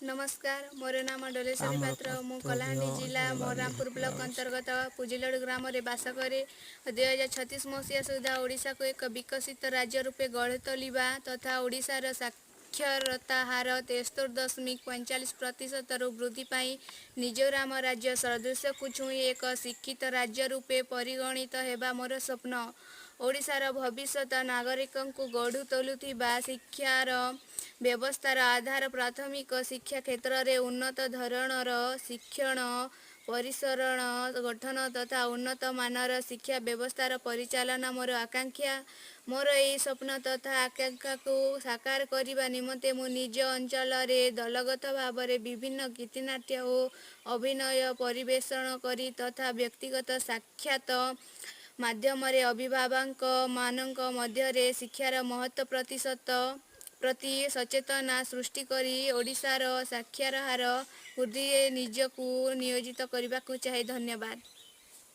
ନମସ୍କାର, ମୋର ନାମ ଡଲେଶ୍ୱରୀ ଆମର ପାତ୍ର। ମୁଁ କର୍ତ୍ତବ୍ୟ କଳାହାଣ୍ଡି ଜିଲ୍ଲା ହେବା ମରାମପୁର ନିହାତି ବ୍ଲକ ଆବଶ୍ୟକ। ଅନ୍ତର୍ଗତ ପୁଜିଲଡ଼ ଗ୍ରାମରେ ବାସ କରେ। 2036 ମସିହା ସୁଦ୍ଧା ଓଡ଼ିଶାକୁ ଏକ ବିକଶିତ ରାଜ୍ୟ ରୂପେ ଗଢ଼ି ତୋଳିବା ତଥା ଓଡ଼ିଶାର ସାକ୍ଷରତା ହାର 73.45 ପ୍ରତିଶତରୁ ବୃଦ୍ଧି ପାଇଁ ମିଜୋରାମ ରାଜ୍ୟ ସଦୃଶକୁ ଛୁଇଁ ଏକ ଶିକ୍ଷିତ ରାଜ୍ୟ ରୂପେ ପରିଗଣିତ ହେବା ମୋର ସ୍ୱପ୍ନ। ଓଡ଼ିଶାର ଭବିଷ୍ୟତ ନାଗରିକଙ୍କୁ ଗଢ଼ି ତୋଳୁଥିବା ଶିକ୍ଷାର ବ୍ୟବସ୍ଥାର ଆଧାର ପ୍ରାଥମିକ ଶିକ୍ଷା କ୍ଷେତ୍ରରେ ଉନ୍ନତ ଧରଣର ଶିକ୍ଷଣ ପରିସରଣ ଗଠନ ତଥା ଉନ୍ନତମାନର ଶିକ୍ଷା ବ୍ୟବସ୍ଥାର ପରିଚାଳନା ମୋର ଆକାଂକ୍ଷା। ମୋର ଏହି ସ୍ୱପ୍ନ ତଥା ଆକାଂକ୍ଷାକୁ ସାକାର କରିବା ନିମନ୍ତେ ମୁଁ ନିଜ ଅଞ୍ଚଳରେ ଦଳଗତ ଭାବରେ ବିଭିନ୍ନ ଗୀତିନାଟ୍ୟ ଓ ଅଭିନୟ ପରିବେଷଣ କରି ତଥା ବ୍ୟକ୍ତିଗତ ସାକ୍ଷାତ ମାଧ୍ୟମରେ ଅଭିଭାବକମାନଙ୍କ ମଧ୍ୟରେ ଶିକ୍ଷାର ମହତ୍ତ୍ୱ ପ୍ରତିଶତ ପ୍ରତି ସଚେତନା ସୃଷ୍ଟି କରି ଓଡ଼ିଶାର ସାକ୍ଷର ହାର ବୃଦ୍ଧିରେ ନିଜକୁ ନିୟୋଜିତ କରିବାକୁ ଚାହେଁ। ଧନ୍ୟବାଦ।